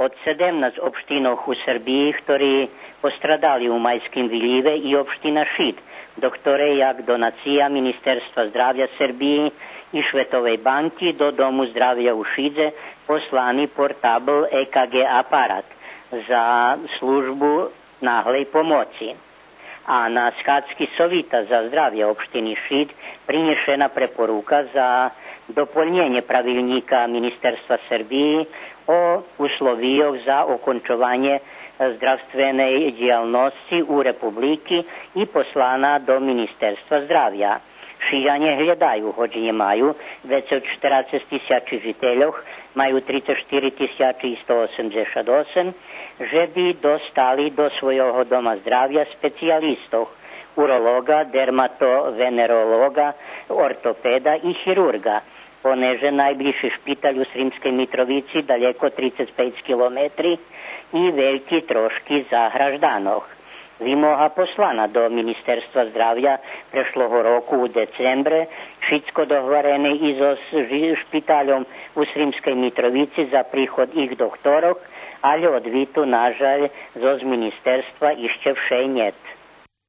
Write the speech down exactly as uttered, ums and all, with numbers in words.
Од седемнац општинох у Сербиї хтори пострадали у Майским вилїве и општина Шид, до хторей, як донация Министерства здравя Сербиї и Шветовей банки, до Дому здравя у Шидзе послани портабл Е К Ґ апарат за службу наглей помоци. А на схадзки Совита за здравє општини Шид принєшена препорука за дополнєнє правилнїка Министерства Сербиї о условийох за окончованє здравственей дїялносци у републики и послана до Министерства здравя. Шидянє глєдаю, гоч нє маю вецей од штерацец тисячи жительох, маю трицец штири тисячи и сто осемдзешат осем, же би достали до свойого дома здравя специялистох, уролоґа, дерматовенеролоґа, ортопеда и хирурґа, понеже найблїзши шпиталь у Сримскей Митровици далєко трицец пейц километри и вельки трошки за гражданох. Вимога послана до Министерства здравя прешлого року у децембре, шицко догварене и зоз жи-, шпитальом у Сримскей Митровици за приход их дохторох, алє одвиту, нажаль, зоз министерства ище вше нєт.